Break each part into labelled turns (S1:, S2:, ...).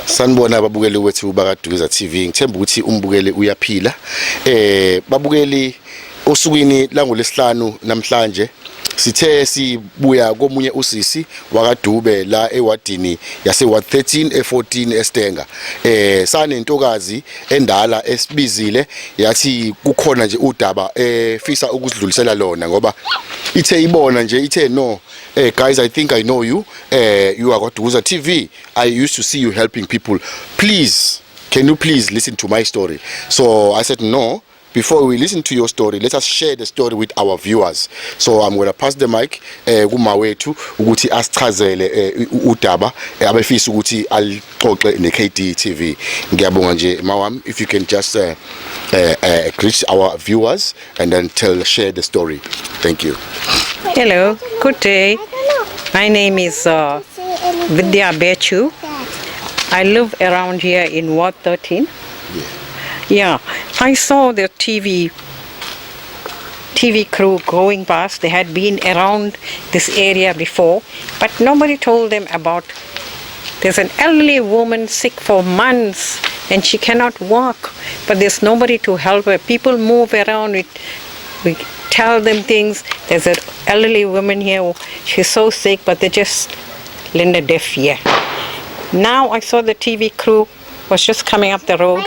S1: Sanibona ababukeli wethu bakaDukuza TV. Ngithemba ukuthi umbukeli uyaphila. Babukeli, osukwini langolesihlanu namhlanje sithe sibuya komunye usisi wakaDube la ewadini yase Ward 13 e14 eStenga. Sanentokazi endala esibizile, yathi kukhona nje udaba efisa ukusidlulisela lona, ngoba ithe ibona nje ithe, "No, guys, I think I know you. You are kwaDukuza TV. I used to see you helping people. Please, can you please listen to my story?" So I said, "No, before we listen to your story, let us share the story with our viewers." So I'm going to pass the mic kuma wethu ukuthi asichazele udaba abefisa ukuthi alixoxe ne-KD TV. Ngiyabonga nje, mawami, if you can just greet our viewers and then tell share the story. Thank you.
S2: Hello, good day. My name is Vidya Bechu. I live around here in Ward 13. Yeah, I saw the TV crew going past. They had been around this area before, but nobody told them about there's an elderly woman sick for months and she cannot walk, but there's nobody to help her. People move around. We tell them things. There's an elderly woman here, she's so sick, but they just lend a deaf ear. Now I saw the TV crew was just coming up the road,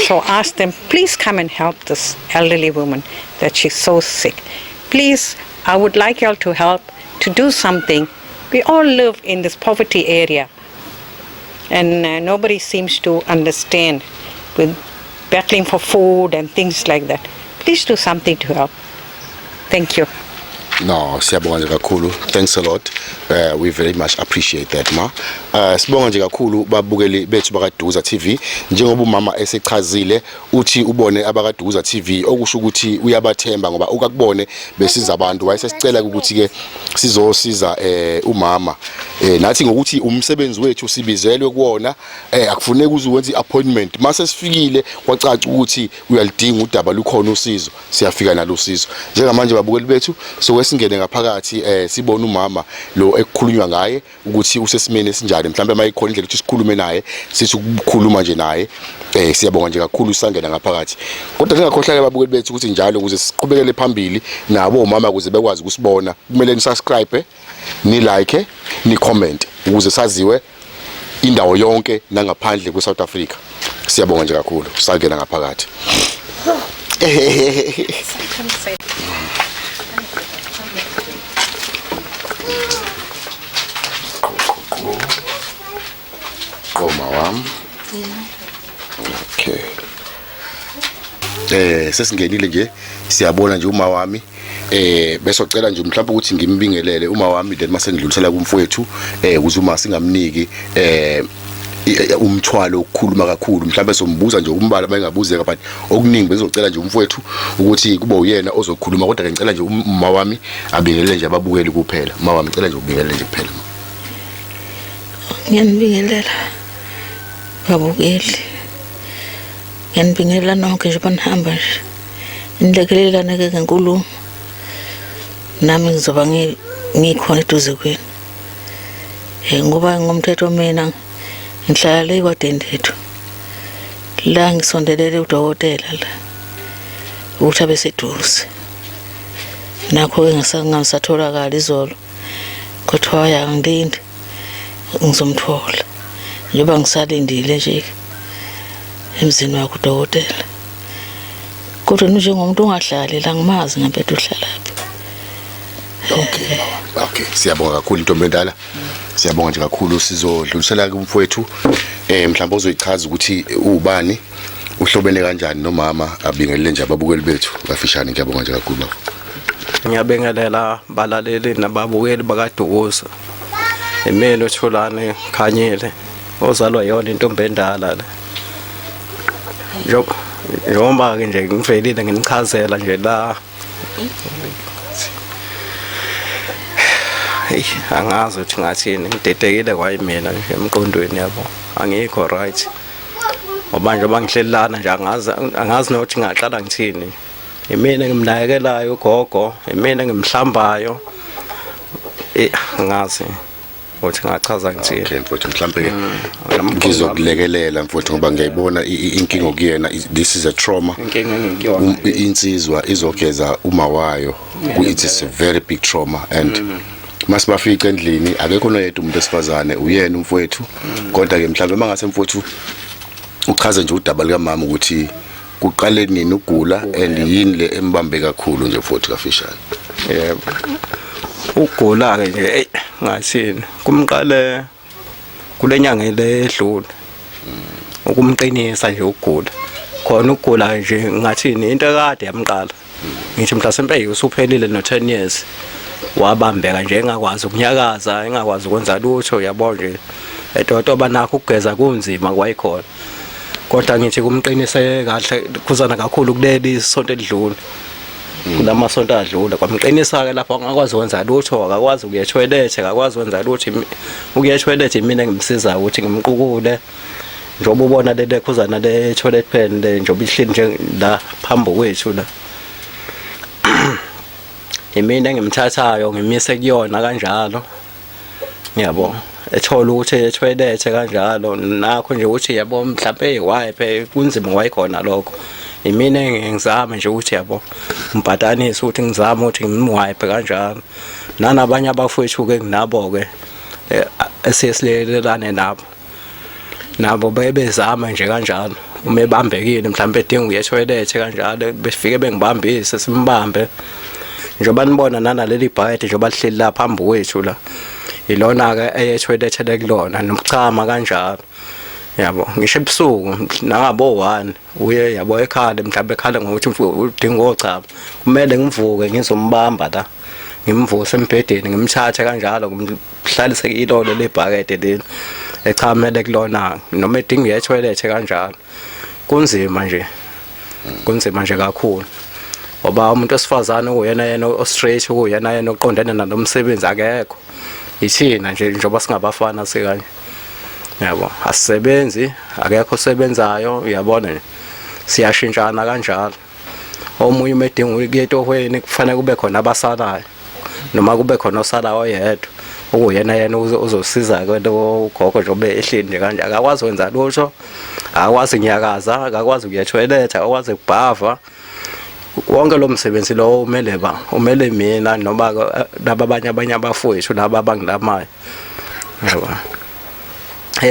S2: so I asked them, please come and help this elderly woman, that she's so sick. Please, I would like y'all to help to do something. We all live in this poverty area, and nobody seems to understand with battling for food and things like that. Please do something to help. Thank you.
S1: No, siyabonga nje kakhulu. Thanks a lot. We very much appreciate that, ma. Sibonga nje kakhulu, babukeli bethu bakaDukuza TV. Njengoba umama esechazile, uthi ubone abakaDukuza TV, okusho ukuthi uyabathemba ngoba ukakubone besiza abantu. Wayesesicela ukuthi ke sizosiza umama. Nathi ngokuthi umsebenzi wethu sibizelwe kuwona, akufuneki uze wenze i-appointment. Mase sifikile kwacaca ukuthi uyalidinga udaba, lukhona usizo, siyafika nalo usizo. Njengamanje, babukeli bethu, soke singene ngaphakathi sibone umama lo ekukhulunywa ngaye ukuthi usesimeni esinjani. Mhlawumbe mayikhona indlela ukuthi sikhulume naye, sithi ukukhuluma nje naye. Siyabonga nje kakhulu, sangena ngaphakathi. Kodwa singakhohlwa, babukeli bethu, ukuthi njalo ukuze siqhubekele phambili nabo omama, ukuze bekwazi ukusibona, kumele ni subscribe, ni like, ni comment, ukuze saziwe indawo yonke nangaphandle kwe-South Africa. Siyabonga nje kakhulu, sangena ngaphakathi. Qoma wami. Okay. Sesingenile nje, siyabona nje uma wami. Bese ucela nje mhlawumbe ukuthi ngimbingelele uma wami, then mase ngidlulisela kumfowethu ukuze uma singamniki umthwalo ukukhuluma kakhulu. Mhlawumbe sombuza nje umbala bayengabuzeka, but okuningi bezocela nje umfowethu ukuthi kube uyena ozokhuluma. Kodwa ke ngicela nje uma wami abingelele nje ababukeli kuphela. Uma wami, ngicela nje ubingelele nje kuphela.
S3: Ngiyanibingelela, babukeli. Ngiyanibingelela nonke nje banihamba nje. Nilekelelane ke ngenkulumo. Nami ngizoba ngikhona eduze kwenu. Ngoba ngomthetho mina ngihlala le kwaDendethu. La ngisondelele udokotela la, ukuthi abe seduze. Nakho-ke ngasatholakala izolo. Kuthiwa uyangilinde, ngizomthola. Njengoba ngisalindile nje emzini wakhe udokotela. Kodwa njengomuntu ongahlali la, ngimazi ngempela uhlalaphi.
S1: Okay, siyabonga kakhulu, intombi endala. Siyabonga nje kakhulu. Sizodlulisela kumfowethu mhlawumbe ozoyichaza ukuthi ubani, uhlobene kanjani nomama, abingelele nje ababukeli bethu kafishane. Ngiyabonga nje kakhulu, baba.
S4: Ngiyabingelela balaleli nababukeli bakaDukuza. Imina uThulane Khanyile, ozalwa yona intombi endala le. Njengoba ke nje ngivelile nginichazela nje la. Hey, angazi ukuthi ngathini, ngidedekile kwayimina nje emqondweni, yabo. Angikho right. Ngoba njengoba ngihleli lana nje, angazi nokuthi ngaqala ngithini. Imina engimnakekelayo ugogo, imina engimhlambayo. Angazi. Ukuthi ngachaza ngithini.
S1: Okay mfowethu, mhlambe ke
S4: Namqondo
S1: ngizokulekelela mfowethu, ngoba ngiyayibona inkinga okuyena, this is a trauma.
S4: Inkinga engikuyona.
S1: Insizwa izogeza uma wayo. It is a very big trauma, and masibafica endlini akekho noyedwa umuntu esifazane, uyena umfowethu. Kodwa ke mhlawumbe mangase mfowethu uchaze nje udaba likamama ukuthi kuqale nini ugula and yini le embambe kakhulu nje mfowethu, kafishane.
S4: Yebo, ukugula ke nje, ey, ngathini, kumqale kule nyanga le edlule ukumqinisa nje ukugula khona. Ukugula nje, ngathini, into ekade yamqala, ngithi mhlasimpe usuphelile no 10 years, wabambeka nje engakwazi ukunyakaza, engakwazi ukwenza lutho, yabo nje, etotoba, nakho ukugeza kunzima kwayikhona. Kodwa ngithi kumqinise kahle khuzana kakhulu kuleli sonto elidlule, kulamasonto adlule kwamqinisa-ke lapho angakwazi ukwenza lutho, akakwazi ukuya etoilet, akakwazi ukwenza lutho. Ukuya etoilet imina engimsizayo ukuthi ngimqukule, njengoba ubona lele khuzana le toilet pan le, njengoba ihleli nje la phambi kwethu la, imina engimthathayo ngimise kuyona kanjalo, yabo, ethola ukuthi etoilet kanjalo. Nakho nje ukuthi, yabo, mhlawumbe eyiwipe kunzima kwayikhona lokho, imina engizama nje ukuthi, yabo, ngibhatanise ukuthi ngizame ukuthi ngimwipe kanjalo. Nanabanye abafowethu-ke nginabo-ke esiye silelelane nabo, nabo bebezama nje kanjalo uma ebambekile, mhlawumbe edinga ukuya etoilet kanjalo, befike bengibambise, simbambe. Njengoba nibona nanaleli bhakede njengoba lihleli la phambi kwethu la, ilona-ke eye etoilet kulona, nokuchama kanjalo, yabo. Ngisho ebusuku nangabo 1 uye, yabo, ekhala, mhlawumbe ekhala ngokuthi udinga ochama, kumele ngivuke ngizombamba la, ngimvuse embhedeni, ngimthathe kanjalo, ngimhlalise ilolo lebhakede leli echamele kulona, noma edinga ukuya etoilet kanjalo. Kunzima nje, kunzima nje kakhulu, ngoba umuntu wesifazane okuyena yena o-straight, okuyena yena oqondene nalomsebenzi, akekho. Ithina nje njengoba singabafana sikanye, yabo, asisebenzi, akekho osebenzayo, uyabona nje, siyashintshana kanjalo. Omunye uma edinga ukuya etohweni kufanele kube khona abasalayo, noma kube khona osalayo oyedwa okuyena yena uzosiza-ke lo ugogo, njengoba ehleli nje kanje, akakwazi kwenza lutho, akakwazi kunyakaza, akakwazi ukuya etoilet, akakwazi ukubhava. Wonke lo msebenzi lo umele ba umele mina noma laba abanye abafowethu laba abangilamayo, yabo.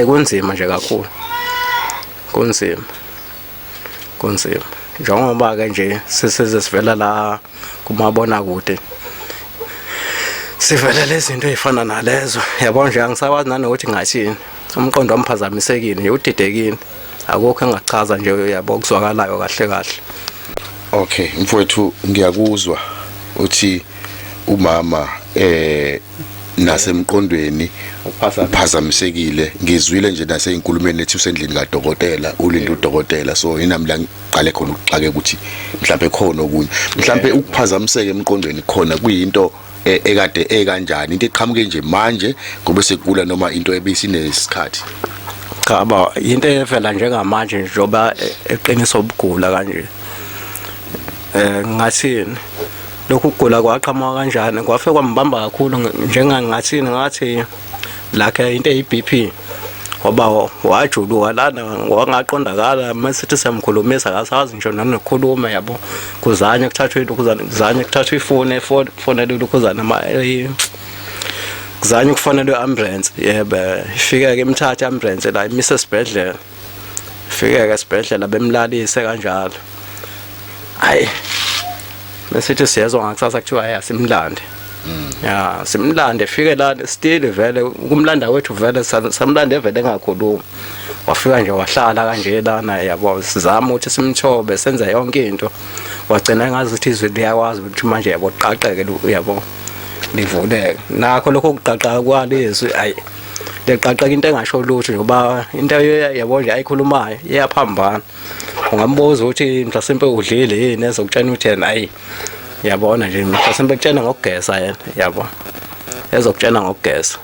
S4: Kunzima nje kakhulu, kunzima, kunzima, njengoba ke nje sisize sivela la kumabona kude, sivela lezi zinto ezifana nalezo, yabo nje. Angisakwazi nanokuthi ngathini, umqondo wami uphazamisekile nje, udidekile, akukho engachaza nje, yabo, kuzwakalayo kahle kahle.
S1: Okay mfowethu, ngiyakuzwa uthi umama nasemqondweni uphazamisekile. Ngizwile nje naseyinkulumeni ethi usendlini kadokotela, ulinde udokotela, so inami la ngiqale khona ukuxake ukuthi mhlawumbe khona okunye, mhlawumbe ukuphazamiseka emqondweni khona kuyinto ekade ekanjani, into eqhamuke nje manje ngoba sekugula, noma into ebisinesikhathi?
S4: Cha ba, into evela njengamanje njengoba eqinisa ubugula kanje. Ngathini, lokhu kugula kwaqhamuka kanjani, kwafike kwambamba kakhulu, njengangathini, ngathi lakhe into eyi-BP, ngoba wajuluka lana wangaqondakala. Masithi siyamkhulumisa akasazi ngisho nanokukhuluma, yabo. Kuzanye kuthathwe ilokhuzana, kuzanye kuthathwe ifoni, efonele ilokhuzana, kuzanye kufonelwe i-ambulance, yebo, ifike-ke imthathe i-ambulance la, imise esibhedlela. Ifike-ke esibhedlela bemlalise kanjalo. Hayi, besithi siyezwa ngakusasa kuthiwa hayi, asimlande. Ya, simlande, fike la, still vele ukumlanda kwethu vele samlande vele engakhulumi. Wafika nje wahlala kanje lana, yabo, sizama ukuthi simthobe, senze yonke into, wagcina engazi ukuthi izwi liyakwazi ukuthi manje, yabo, qaqeke, yabo, livuleke. Nakho lokho kuqaqaka kwalizwi, ayi, leqaqeka into engasho lutho, njengoba into, yabo nje, ayikhulumayo iyaphambana. Ungambuza ukuthi mhlasimpe udlile yini, ezokutshela ukuthi yena, ayi, yabona nje, mhlasimpe kutshena ngokugeza yena, yabo, ezokutshena ngokugeza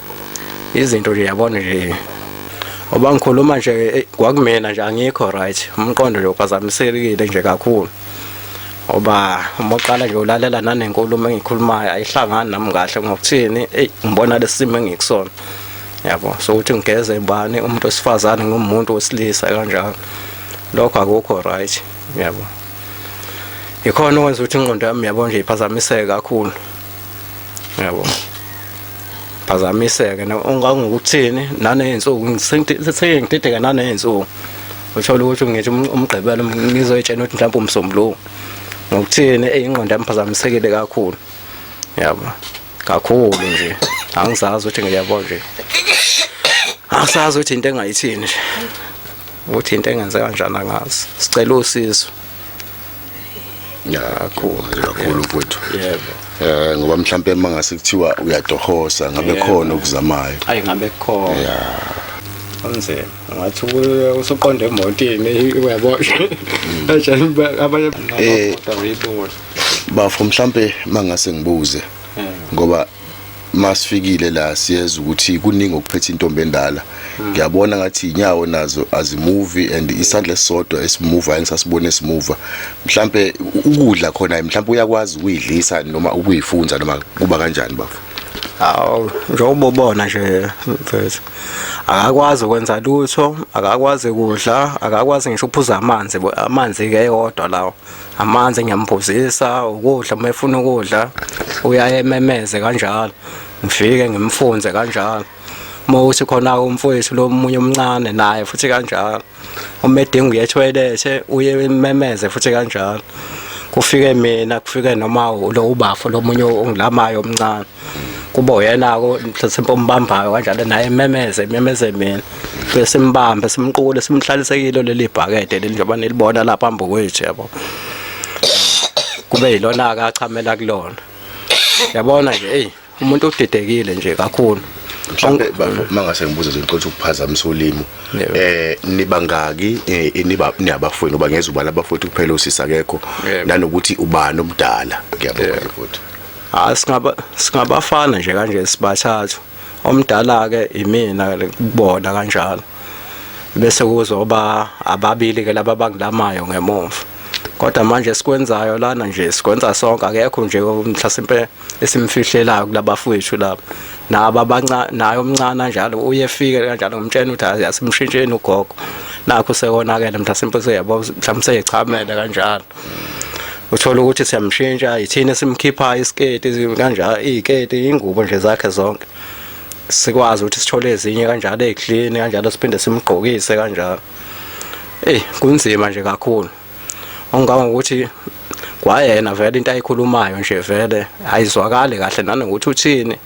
S4: izinto nje, yabona nje. Ngoba ngikhuluma nje, kwakumina nje angikho right, umqondo nje uphazamisekile nje kakhulu, ngoba uma uqala nje ulalela nanenkulumo engikhulumayo ayihlangani nami kahle ngokuthini, eyi, ngibona lesimo engikusona. Yabo, so ukuthi ngigeze bani umuntu wesifazane ngumuntu wesilisa kanjalo. Lokho akukho right, yabo. Ikhona okwenza ukuthi ingqondo yami yabo nje iphazamiseke kakhulu. Yabo. Phazamiseke ungangokuthini naney'nsuku sengidideka naney'nsuku. Uthola ukuthi ngithi umgqibelo ngizoyitshena ukuthi mhlawumbe umsombuluko. Ngokuthini ingqondo yami iphazamisekile kakhulu. Yabo. Kakhulu nje. Angisazi ukuthi ngiyabo nje. Angisazi ukuthi into engayithini nje. Ukuthi into engenze kanjani angazi. Sicela usizo.
S1: Ya, kakhulu kakhulu mfowethu.
S4: Yebo.
S1: Ngoba mhlambe mangase kuthiwa uyadohosa ngabe khona okuzamayo.
S4: Ayi ngabe khona. Yeah. Kunzima. Ngathi usuqonde emotini uyabona. Abanye uyibona.
S1: Bafo mhlambe mangase ngibuze ngoba masifikile la siyeza ukuthi kuningi okuphethe intombi endala. Ngiyabona ngathi inyawo nazo azimuvi and isandla esisodwa esimuva engisasibone esimuva. Mhlambe ukudla khona mhlambe uyakwazi ukuyidlisa noma ukuyifunza noma kuba kanjani bafo?
S4: Awu njengoba ubona nje mfethu akakwazi ukwenza lutho, akakwazi ukudla, akakwazi ngisho ukuphuza amanzi, amanzi ke eyodwa lawo. Amanzi ngiyamphuzisa, ukudla uma efuna ukudla uyaye ememeze kanjalo. Ngifike ngimfunze kanjalo. Uma uthi khona umfowethu lo munye omncane naye futhi kanjalo. Uma edinga uye ethoyilethe uye ememeze futhi kanjalo. Kufike mina kufike noma lo ubafo lo munye ongilamayo omncane. Kuba uyena-ko mhlasimpe ombambayo kanjalo naye ememeze ememeze mina. Bese simbambe simqukule simhlalise kilo leli bhakede leli njengoba nilibona lapha phambi kwethu yabo. Kube yilona-ke achamela kulona. Yabona nje eyi umuntu udidekile nje kakhulu.
S1: Mhlambe bafo mangase ngibuze nje ngicela ukuphazamisa ulimi. Nibangaki niba niyabafowenu ngoba ngezwe ubala abafowethu kuphela usisi akekho nanokuthi ubani omdala ngiyabonga nje futhi.
S4: Hayi singabafana nje kanje sibathathu. Omdala ke imina kubona kanjalo. Bese kuzoba ababili ke laba abangilamayo ngemuva. Kodwa manje sikwenzayo lana nje sikwenza sonke akekho nje mhlasimpe esimfihlelayo kulabafowethu laba. Nabo abancane naye omncane kanjalo uye efike kanjalo ngimtshela ukuthi hayi asimshintsheni ugogo. Nakho sekonakele mhlasimpe seyabo mhlawumbe seyichamele kanjalo. Uthola ukuthi siyamshintsha yithina esimkhiphayo isiketi kanjalo iziketi ingubo nje zakhe zonke. Sikwazi ukuthi sithole ezinye kanjalo eziclean kanjalo siphinde simgqokise kanjalo. Ey kunzima nje kakhulu. Ongangokuthi kwayena vele into ayikhulumayo nje vele ayizwakali kahle nanokuthi uthini.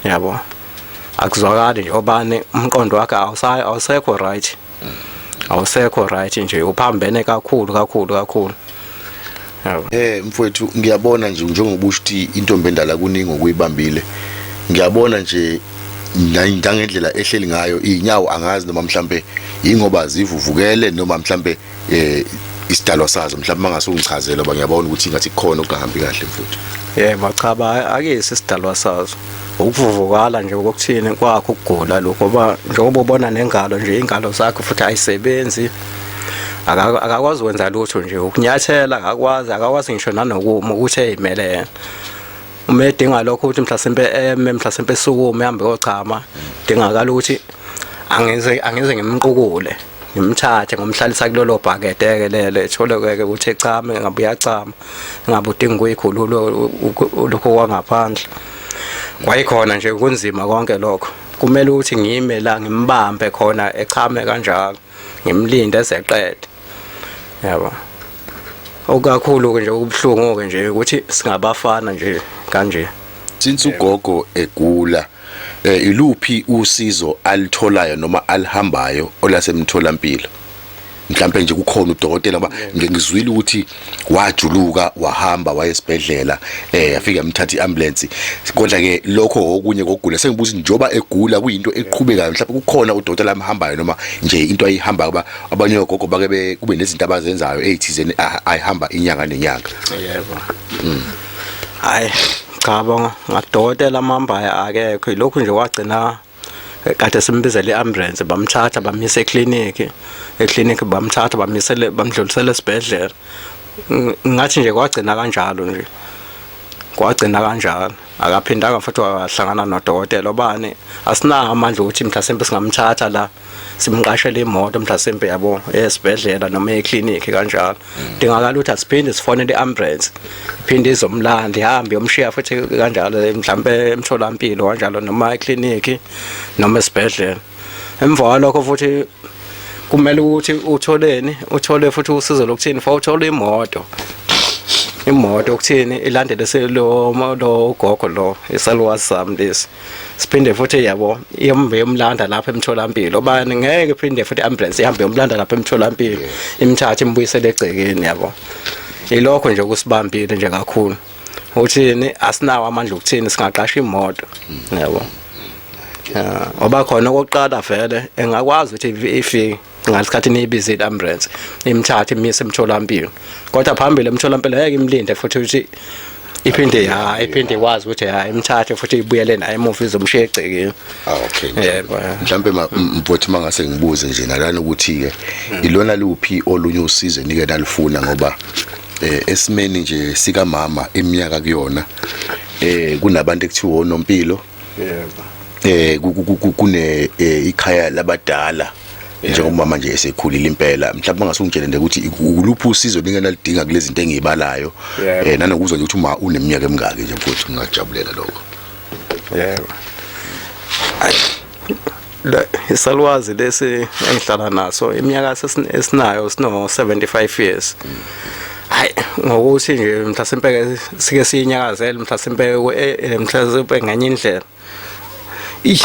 S4: Yabo. Akuzwakali nje obani umqondo wakhe awusekho right. Awusekho right nje uphambene kakhulu kakhulu kakhulu. Yabo.
S1: Mfowethu ngiyabona nje njengoba usho ukuthi intombi endala kuningi okuyibambile. Ngiyabona nje ngangendlela ehleli ngayo inyawo angazi noma mhlambe ingoba zivuvukele noma mhlambe isidalwa sazo mhlambe mangase ungichazele ngoba ngiyabona ukuthi ngathi kukhona okungahambi kahle mfowethu.
S4: Yebo cha ba akisi isidalwa sazo. Ukuvuvukala nje kokuthini kwakho ukugula lokho ngoba njengoba ubona nengalo nje ingalo zakhe futhi ayisebenzi. Akakwazi ukwenza lutho nje ukunyathela akakwazi ngisho nanokuma ukuthi eyimele yena. Uma edinga lokho ukuthi mhlasimpe eme mhlasimpe esukume ehambe kochama dingakala ukuthi angize ngimqukule ngimthathe ngomhlalisa kulolo bhakede ke lelo etholeke ukuthi echame ngabe uyachama ngabe udinga ukuyikhulula lokho kwangaphandle. Kwayikhona nje kunzima konke lokho. Kumele ukuthi ngime la ngimbambe khona echame kanjalo ngimlinde ezeqede. Yabo. Okukakhulu ke nje okubuhlungu ke nje ukuthi singabafana nje kanje.
S1: Since ugogo egula iluphi usizo alitholayo noma alihambayo olasemtholampilo? Mhlambe nje kukhona udokotela ngoba ngizwile ukuthi wajuluka wahamba wayesibhedlela afika emthatha iambulance kodwa ke lokho okunye kokugula sengibuza njengoba egula kuyinto eqhubekayo mhlawumbe kukhona udokotela amhambayo noma nje into ayihambayo kuba abanye ogogo bake kube nezinto abazenzayo ezithizeni ayihamba inyanga nenyanga.
S4: Yebo. Hayi cha bonga ngadokotela amhambayo akekho lokhu nje wagcina kade simbizele iambulance bamthatha bamisa eclinic eclinic bamthatha bamisele bamdlulisela esibhedlela. Ngathi nje kwagcina kanjalo nje. Kwagcina kanjalo, akaphindanga futhi wahlangana nodokotela. Obani, asinawo amandla ukuthi mhlasimpe singamthatha la simqashele imoto mhlasimpe, yabo, esibhedlela noma eklinikhi kanjalo. Dingakala ukuthi asiphinde sifonele i-ambulance, phinde izomlanda, ihambe yomshiya futhi kanjalo, mhlampe emtholampilo kanjalo, noma eklinikhi noma esibhedlela. Emva kwalokho futhi kumele ukuthi utholeni, uthole futhi usizo lokuthini, fa uthole imoto ukuthini ilandele selo lo gogo lo, isalukazi sami lesi, siphinde futhi, yabo, iyombe yomlanda lapha emtholampilo. Bani, ngeke iphinde futhi ambulance ihambe yomlanda lapha emtholampilo, imthathe imbuyisele egcekeni, yabo. Ilokho nje kusibambile nje kakhulu, uthini, asinawo amandla ukuthini singaqasha imoto, yabo. Ngoba khona okokuqala vele engakwazi ukuthi ifike ngasikhathi niyibize i-ambulance, imthathe imise emtholampilo, kodwa phambili emtholampilo ngeke imlinde futhi ukuthi iphinde, ya, iphinde ikwazi ukuthi, ya, imthathe futhi ibuyele naye emuva izomshiya egcekeni.
S1: Ah, okay.
S4: Yebo.
S1: Mhlambe mfowethu, mangase ngibuze nje nalana ukuthi ke ilona luphi olunye usizo nike nalifuna, ngoba esimeni nje sika mama, iminyaka kuyona, kunabantu ekuthiwa onompilo, kune ikhaya labadala, njengoba manje esekhulile impela, mhlawumbe ngase ungitshele nje ukuthi uluphi usizo ninge nalidinga kulezi zinto engiyibalayo, nanokuzwa nje ukuthi uma uneminyaka emingaki nje, mfowethu, ngingajabulela lokho.
S4: Yebo. Ayi, la isalukazi lesi engihlala naso, iminyaka esinayo sino 75 years. Hayi, ngokuthi nje mhlasimpe sike siyinyakazele, mhlasimpe mhlasimpe ngenye indlela. Ih.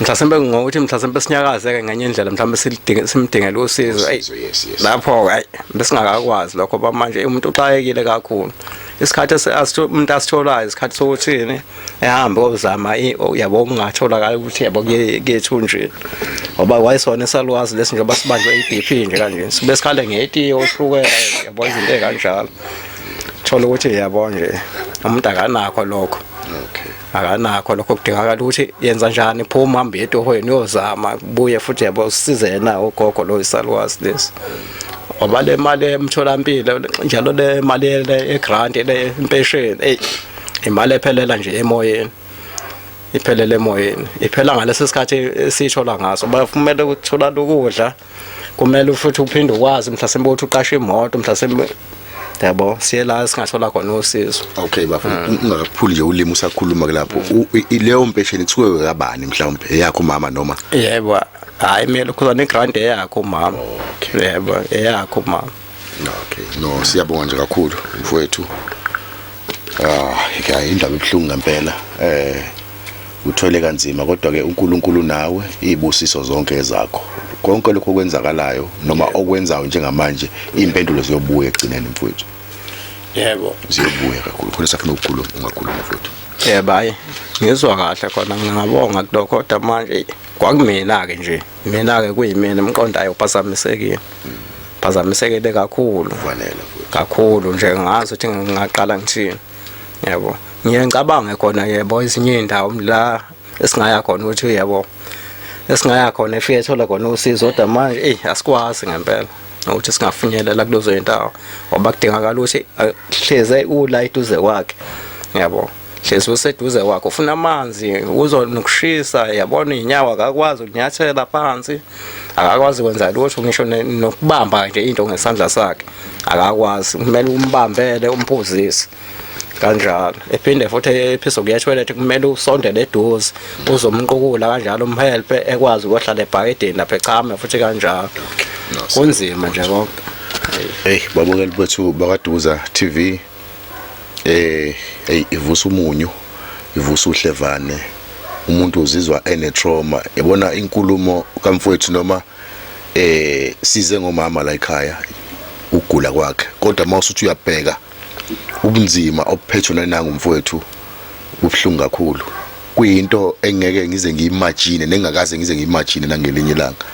S4: Mhlasimpe ngokuthi mhlasimpe sinyakazeke ngenye indlela, mhlawumbe silidinge, simdingele usizo. Ayi,
S1: Usizo, yes.
S4: Lapho hayi, besingakakwazi lokho ba manje umuntu uxakekile kakhulu. Isikhathi umuntu asitholayo isikhathi sokuthini ehambe ozama, yabo, ungatholakala ukuthi, yabo, kuyethunjini, ngoba wayesona isalukazi lesi njengoba sibanjwe i-BP nje kanje, sibe sikhale ngetiye ohlukela, yabo, izinto ey'kanjalo. Thola ukuthi, yabo nje, umuntu akanakho lokho. Akanakho lokho, kudingakala ukuthi yenza njani, phuma hambe etohweni uyozama, buye futhi, yabo, usize yena ugogo lo, isalukazi lesi, ngoba le mali emtholampilo njalo, le mali le egrant, le impesheni, ey, imali ephelela nje emoyeni, iphelele emoyeni, iphela ngalesi sikhathi esithola ngaso. Bakumele ukuthola ukudla, kumele futhi uphinde ukwazi mhlasimbe ukuthi uqashe imoto, mhlasimbe, yabo, siye la singathola khona usizo.
S1: Okay bafo, ungakaphuli nje ulimi usakhuluma ke lapho, leyo mpesheni kuthiwe kabani, mhlawumbe eyakho mama noma?
S4: Yebo, hayi, mina khona igrant eyakho mama. Yebo, eyakho mama.
S1: Okay, no, siyabonga nje kakhulu mfowethu. Ah, ya, indaba ebuhlungu ngempela. Uthwele kanzima, kodwa ke uNkulunkulu nawe, izibusiso zonke ezakho. Konke lokho okwenzakalayo noma okwenzayo njengamanje, impendulo ziyobuya egcineni, mfowethu. Ziyobuya kakhulu. Khona safuna ukukhuluma, ungakhuluma mfowethu.
S4: Yebo, hayi, ngizwa kahle khona, ngingabonga kulokho, kodwa manje kwakumina ke nje, mina ke kuyimina umqondo uphazamisekile, phazamisekile kakhulu.
S1: Kufanele, mfowethu.
S4: Kakhulu nje, ngazi ukuthi ngingaqala ngithini, yabo. Ngiye ngicabange khona, yebo, ezinye iy'ndawo la esingaya khona ukuthi, yebo, esingaya khona efike thola khona usizo, kodwa manje eyi, asikwazi ngempela ukuthi singafinyelela kulezo y'ndawo, ngoba kudingakala ukuthi hleze ula eduze kwakhe, yabo, hlezi useduze kwakhe, ufuna amanzi, uzo nokushisa, yabona, iy'nyawo akakwazi ukunyathela phansi, akakwazi kwenza lutho, ngisho nokubamba nje into ngesandla sakhe akakwazi, kumele umbambele, umphuzise kanjalo. Ephinde futhi ephisa ukuya etoilet, kumele usondele eduze uzomqukula kanjalo, umhelpe ekwazi ukuyohlala ebhakedeni lapha echame futhi kanjalo.
S1: No,
S4: Kunzima nje konke.
S1: Hey, babukeli bethu bakaDuza TV, hey, ivusa umunyu, ivusa uhlevane, umuntu uzizwa ene trauma, yabona inkulumo kamfowethu, noma size ngomama la ekhaya ugula kwakhe, kodwa mawusuthi uyabheka ubunzima obuphethwe nananga umfowethu, ubhlungu kakhulu, kuyinto engeke ngize ngiyimagine, nengakaze ngize ngiyimagine nangelinye ilanga.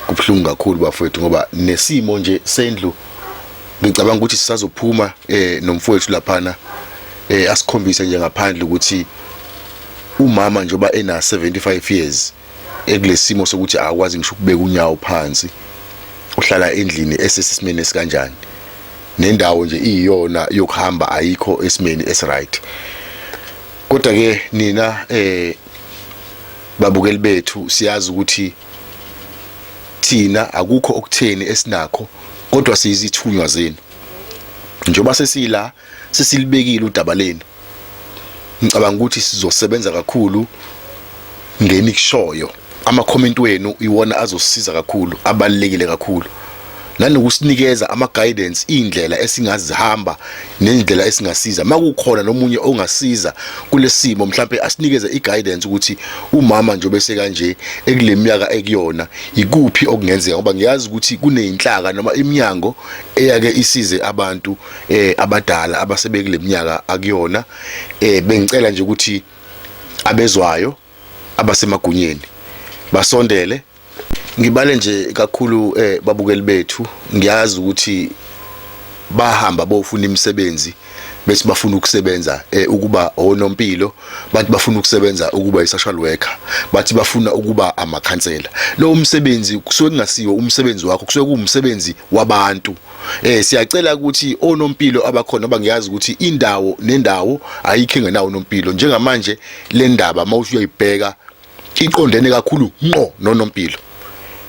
S1: Kubhlungu kakhulu bafowethu, ngoba nesimo nje sendlu, ngicabanga ukuthi sisazophuma nomfowethu laphana, asikhombise nje ngaphandle ukuthi umama njengoba ena 75 years ekulesimo sokuthi akwazi ngisho ukubeka unyawo phansi, uhlala endlini esesimeni esikanjani. Nendawo nje iyona yokuhamba ayikho esimeni esiright. Kodwa ke nina babukeli bethu, siyazi ukuthi thina akukho okutheni esinakho, kodwa siyizithunywa zenu. Njengoba sesila sesilibekile udaba lenu, ngicabanga ukuthi sizosebenza kakhulu ngenikushoyo. Ama-comment wenu iwona azosisiza kakhulu, abalulekile kakhulu, nanokusinikeza ama-guidance, iy'ndlela esingazihamba nendlela esingasiza. Makukhona nomunye ongasiza kulesimo, mhlampe asinikeze i-guidance ukuthi umama nje bese kanje ekule minyaka ekuyona, ikuphi okungenzeka, ngoba ngiyazi ukuthi kuneyinhlaka noma iminyango eyake isize abantu abadala abasebekule minyaka akuyona. Bengicela nje ukuthi abezwayo abasemagunyeni basondele. Ngibale nje kakhulu, babukeli bethu, ngiyazi ukuthi bahamba bofuna imisebenzi, bese bafuna ukusebenza ukuba onompilo, bathi bafuna ukusebenza ukuba i-social worker, bathi bafuna ukuba amakhansela. Lo msebenzi kusuke kungasiwo umsebenzi wakho, kusuke kuwumsebenzi wabantu. Siyacela ukuthi onompilo abakhona, ngoba ngiyazi ukuthi indawo nendawo ayikho engenawo unompilo. Njengamanje le ndaba mawuthi uyayibheka iqondene kakhulu ngqo nonompilo,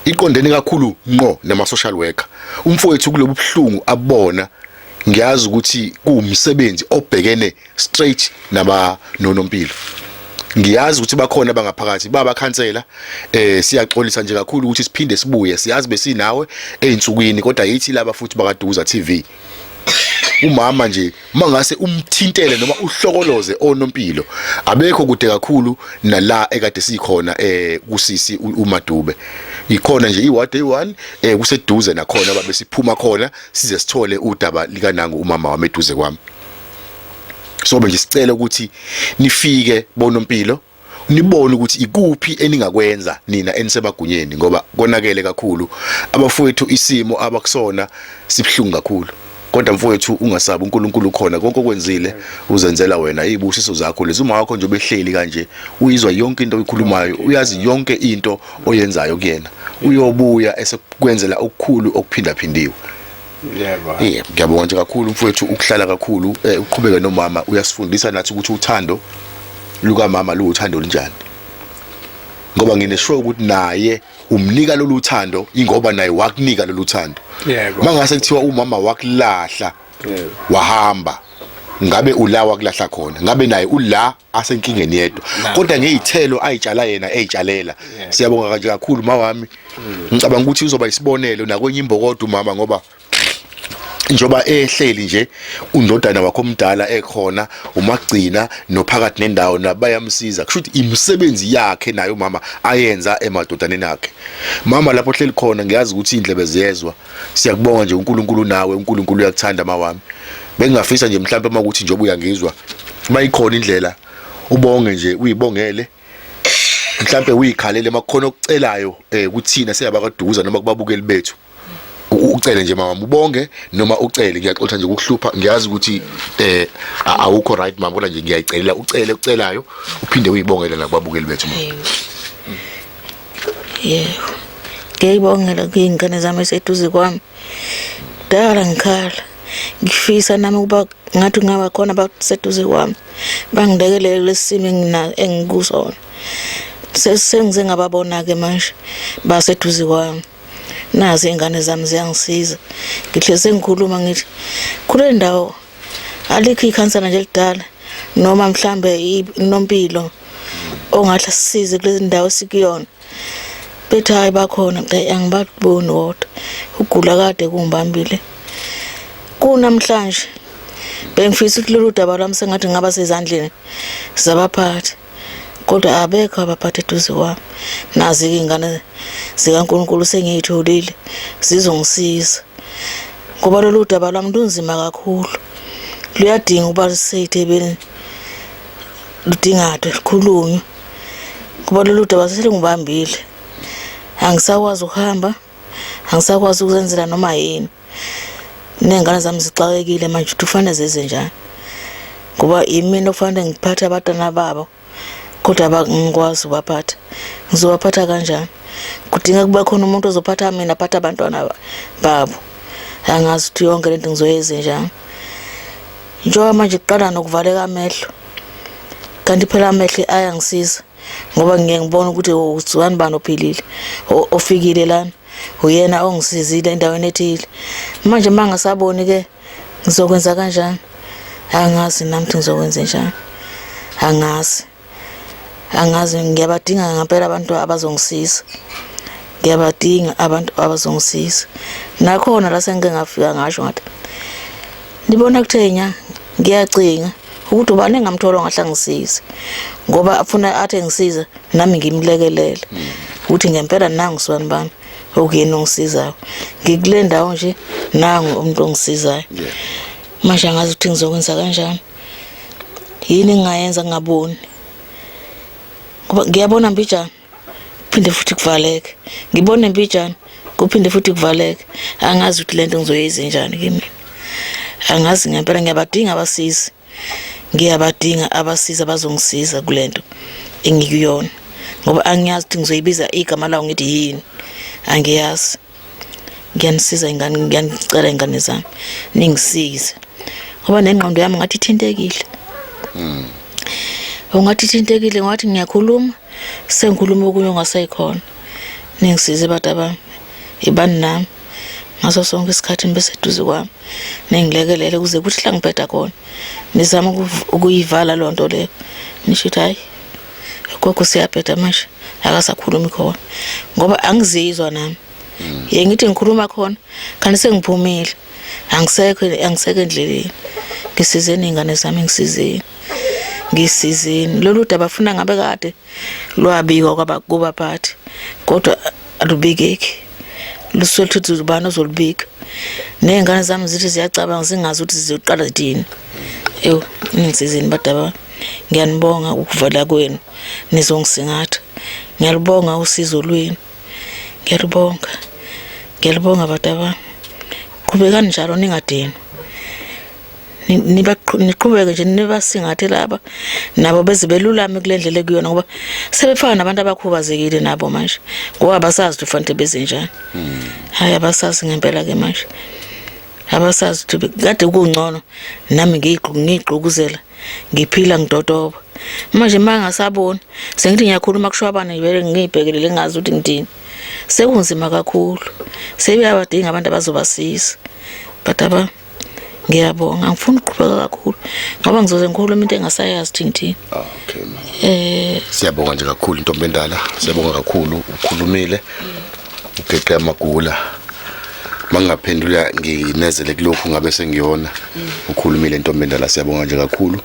S1: iqondene kakhulu ngqo nama social worker. Umfowethu kulobu buhlungu abona, ngiyazi ukuthi kuwumsebenzi obhekene straight naba nonompilo. Ngiyazi ukuthi bakhona abangaphakathi babakhansela. Siyaxolisa nje kakhulu ukuthi siphinde sibuye, siyazi besinawe einsukwini, kodwa yithi laba futhi bakaDuza TV. Umama nje mangase umthintele noma uhlokoloze onompilo, abekho kude kakhulu nala ekade sikhona kusisi uMadube, ikhona nje iward A1, kuseduze nakhona babe siphuma khona size sithole udaba likanangu umama wami eduze kwami. So nje sicela ukuthi nifike bonompilo, nibone ukuthi ikuphi eningakwenza nina enisemagunyeni, ngoba konakele kakhulu abafowethu, isimo abakusona sibhlungu kakhulu. Kodwa mfowethu ungasabi, uNkulunkulu ukhona. Konke okwenzile uzenzela wena, izibusiso zakho lezi. Uma wakho nje obehleli kanje uyizwa yonke into oyikhulumayo, uyazi yonke into oyenzayo kuyena, uyobuya esekwenzela okukhulu okuphindaphindiwe.
S4: Yebo.
S1: Yebo, ngiyabonga nje kakhulu mfowethu ukuhlala kakhulu, uqhubeke nomama, uyasifundisa nathi ukuthi uthando lukamama luwuthando olunjani. Ngoba nginesure ukuthi naye umnika lolu thando ingoba naye wakunika lolu thando. Mangase kuthiwa umama wakulahla wahamba, ngabe ula wakulahla khona, ngabe naye ula asenkingeni yedwa, kodwa ngeyithelo ayitshala yena eyitshalela. Siyabonga kanje kakhulu mawami. Ngicabanga ukuthi uzoba isibonelo nakwenye imbokodo umama, ngoba njoba ehleli nje undodana wakho omdala ekhona, umagcina nophakathi nendawo nabayamsiza, kusho ukuthi imisebenzi yakhe nayo umama ayenza emadodaneni akhe. Mama, lapho ohleli khona ngiyazi ukuthi indlebe ziyezwa. Siyakubonga nje, uNkulunkulu nawe, uNkulunkulu uyakuthanda mawami. Bengingafisa nje mhlawumbe uma ukuthi njengoba uyangizwa, mayikhona indlela ubonge nje, uyibongele, mhlambe uyikhalele makukhona okucelayo kuthina siyabakaduza noma kubabukeli bethu, ucele nje mama, ubonge noma ucele. Ngiyaxolisa nje ukuhlupha, ngiyazi ukuthi awukho right mama, kodwa nje ngiyayicelela ucele ucelayo, uphinde uyibongele nakubabukeli bethu mama.
S3: Yebo, ngiyayibongela kuyingane zami eseduze kwami. Kudala ngikhala ngifisa nami ukuba ngathi kungaba khona abaseduze kwami bangilekelele kulesi simo engikusona. Sengize ngababona-ke manje baseduze kwami, nazi iy'ngane zami ziyangisiza. Ngihlezi sengikhuluma ngithi kule ndawo alikho ikhansela nje elidala noma mhlambe inompilo ongahle asisize kulezi ndawo esikuyona. Bethi hhayi bakhona, ngithi angibaboni, kodwa ukugula kade kungibambile. Kunamhlanje bengifisa ukuthi lolu daba lwami sengathi ngingaba sezandleni zabaphathi, kodwa abekho abaphathi eduze kwami. Nazi-ke iy'ngane zikaNkulunkulu sengiy'tholile zizongisiza, ngoba lolu daba lwami lunzima kakhulu, luyadinga ukuba lisey'thebeni, ludingadwe lukhulunywe, ngoba lolu daba selungibambile. Angisakwazi ukuhamba, angisakwazi ukuzenzela noma yini. Ney'ngane zami zixakekile manje ukuthi kufanele zenze njani, ngoba yimina okufanele ngiphathe abantwana babo, kodwa abangikwazi ukubaphatha. Ngizobaphatha kanjani? Kudinga kube khona umuntu ozophatha mina, aphathe abantwana babo. Angazi ukuthi yonke lento ngizoyenza njani. Njengoba manje kuqala nokuvaleka amehlo, kanti phela amehlo ayangisiza ngoba ngiye ngibone ukuthi uzwani bani ophilile ofikile lana, uyena ongisizile endaweni ethile. Manje uma ngasaboni ke ngizokwenza kanjani? Angazi nami ukuthi ngizokwenza njani, angazi, angazi. Ngiyabadinga ngempela abantu abazongisiza, ngiyabadinga abantu abazongisiza. Nakhona la sengike ngafika ngasho ngathi nibona kuthe nya, ngiyacinga ukuthi ubani engamthola ongahle angisize, ngoba afuna athi engisiza nami ngimlekelele ukuthi ngempela nangu sibani bani okuyena ongisizayo, ngikule ndawo nje nangu umuntu ongisizayo. Manje angazi ukuthi ngizokwenza kanjani, yini engingayenza ngingaboni, ngoba ngiyabona mbijana kuphinde futhi kuvaleke, ngibone mbijana kuphinde futhi kuvaleke. Angazi ukuthi lento ngizoyenza njani kimi, angazi ngempela. Ngiyabadinga abasizi, ngiyabadinga abasizi abazongisiza kulento engikuyona, ngoba angiyazi ukuthi ngizoyibiza igama lawo ngithi yini, angiyazi. Ngiyanisiza ingane, ngiyanicela ingane zami ningisize, ngoba nengqondo yami ngathi ithintekile. Ungathi ithintekile, ngathi ngiyakhuluma sengikhuluma okunye ongasekhona. Ningisize bantu bami, ibani nami ngaso sonke isikhathi, nibe seduze kwami ningilekelele kuze kuthi la ngibheda khona nizame ukuyivala loo nto leyo, nisho ukuthi hhayi gogo siyabheda manje akasakhulumi khona, ngoba angizizwa nami. Ye ngithi ngikhuluma khona kanti sengiphumile, angisekho, angisekho endleleni. Ngisizeni iy'ngane zami, ngisizeni, ngisizeni. Lolu daba funa ngabe kade lwabikwa kubaphathi, kodwa alubikeki, luswele ukuthi ubani ozolubika. Ney'ngane zami zithi ziyacabanga zingazi ukuthi zizoqala zithini. Ewu, ningisizeni badaba, ngiyanibonga ukuvela kwenu nizongisingatha, ngiyalubonga usizo lwenu, ngiyalubonga, ngiyalubonga badaba. Qhubekani njalo ningadinwa, niqhubeke nje nibasingathe laba, nabo beze belulame kule ndlela ekuyona, ngoba sebefana nabantu abakhubazekile nabo manje, ngoba abasazi ukuthi kufanele beze njani. Hhayi, abasazi ngempela ke manje, abasazi ukuthi kade kungcono nami ngiyigqugquzela ngiphila ngidodoba. Manje uma ngasaboni sengithi ngiyakhuluma kushwabane vele ngiyibhekelele ngingazi ukuthi ngithini, sekunzima kakhulu. Sebeyabadinga abantu abazobasiza. But aba ngiyabonga, angifuni ukuqhubeka kakhulu ngoba ngizoze ngikhulume into engasayazi ukuthi ngithini.
S1: Okay ma. Siyabonga nje kakhulu ntombi endala, siyabonga kakhulu, ukhulumile ugeqe amagula. Mangingaphendula nginezele kulokhu ngabe sengiyona. Ukhulumile ntombi endala, siyabonga nje kakhulu.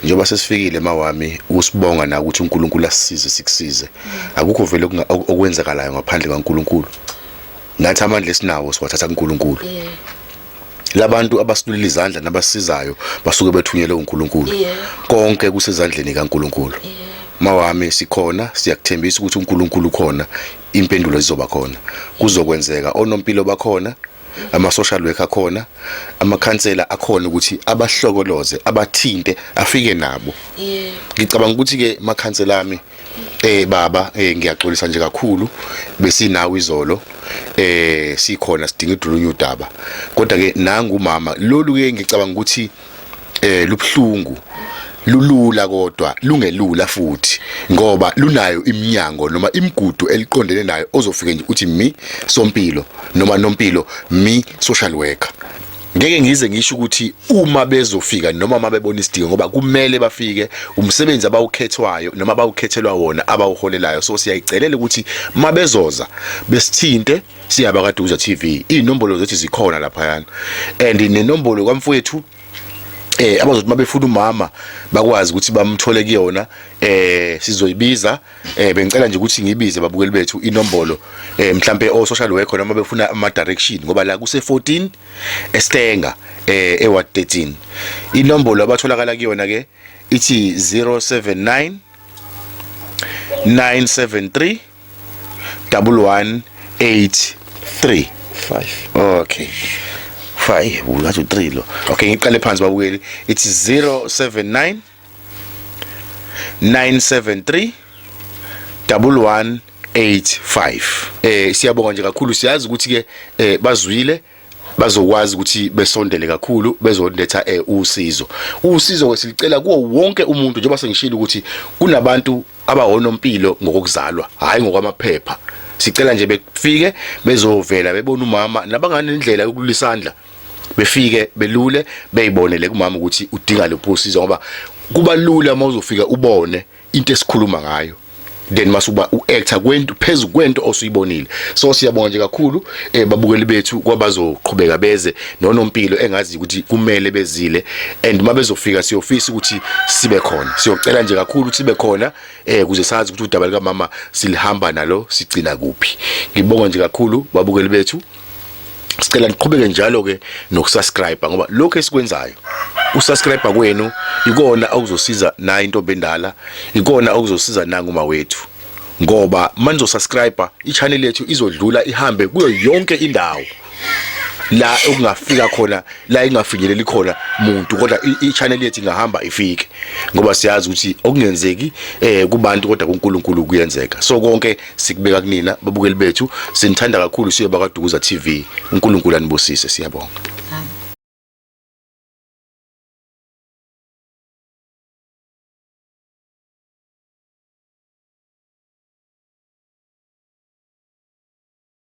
S1: Njengoba sesifikile mawami, usibonga na ukuthi uNkulunkulu asisize sikusize. Akukho vele okwenzakalayo ngaphandle kaNkulunkulu. Nathi amandla esinawo siwathatha kuNkulunkulu. Labantu abasilulile izandla nabasizayo basuke bethunyelwe uNkulunkulu. Konke kusezandleni kaNkulunkulu. Mawami sikhona, siyakuthembisa ukuthi uNkulunkulu ukhona, impendulo zizoba khona. Kuzokwenzeka, onompilo bakhona, ama social worker akhona, amakhansela akhona ukuthi abahlokoloze, abathinte, afike nabo. Ngicabanga ukuthi ke makhansela ami, baba, ngiyaxolisa nje kakhulu, besinawe izolo, sikhona sidinga idulunye udaba, kodwa ke nangu umama lolu ke ngicabanga ukuthi lubhlungu lulula kodwa lungelula futhi, ngoba lunayo iminyango noma imigudu eliqondene nayo ozofike nje uthi mi sompilo noma nompilo mi social worker. Ngeke ngize ngisho ukuthi uma bezofika noma mabebona isidingo, ngoba kumele bafike, umsebenzi abawukhethwayo noma abawukhethelwa wona abawuholelayo. So siyayicelela ukuthi mabezoza besithinte, siyaba kaDuza TV, inombolo zethu zikhona laphayana, and nenombolo kamfowethu abazothi mabefuna umama bakwazi ukuthi bamthole kuyona, sizoyibiza. Bengicela nje ukuthi ngibize babukeli bethu inombolo, mhlambe o social worker noma befuna ama direction, ngoba la kuse 14 eStanger, e ward 13. Inombolo abatholakala kuyona ke ithi 079 973 1183.
S4: 5.
S1: Okay, 5 ungathi 3 lo. Okay, ngiqale phansi babukeli, it's 079 973 1185. Siyabonga nje kakhulu, siyazi ukuthi ke bazwile. Bazokwazi ukuthi besondele kakhulu bezoletha usizo. Usizo ke silicela kuwo wonke umuntu, njengoba sengishilo ukuthi kunabantu abawonompilo ngokuzalwa, hayi ngokwamaphepha. Sicela nje befike bezovela bebona umama, nabanganendlela yokulula isandla befike belule beyibonele kumama ukuthi udinga lepho usizo, ngoba kuba lula uma uzofika ubone into esikhuluma ngayo, then masuba uactor kwento phezulu kwento osuyibonile. So siyabonga nje kakhulu babukeli bethu kwabazoqhubeka beze nonompilo engazi ukuthi kumele bezile, and mabezofika siyofisa ukuthi sibe khona. Siyocela nje kakhulu ukuthi sibe khona kuze sazi ukuthi udaba lika mama silihamba nalo sigcina kuphi. Ngibonga nje kakhulu, babukeli bethu. Sicela niqhubeke njalo ke nokusubscribe, ngoba lokho esikwenzayo, usubscribe kwenu ikona okuzosiza nayo intombi endala, ikona okuzosiza nangu mawethu, ngoba manizo subscribe i-channel yethu izodlula ihambe kuyo yonke indawo la okungafika khona, la ingafinyeleli khona muntu, kodwa i-channel yethu ingahamba ifike, ngoba siyazi ukuthi okungenzeki kubantu kodwa kuNkulunkulu kuyenzeka. So konke sikubeka kunina, babukeli bethu. Sinithanda kakhulu, siye bakaDukuza TV. UNkulunkulu anibusise, siyabonga.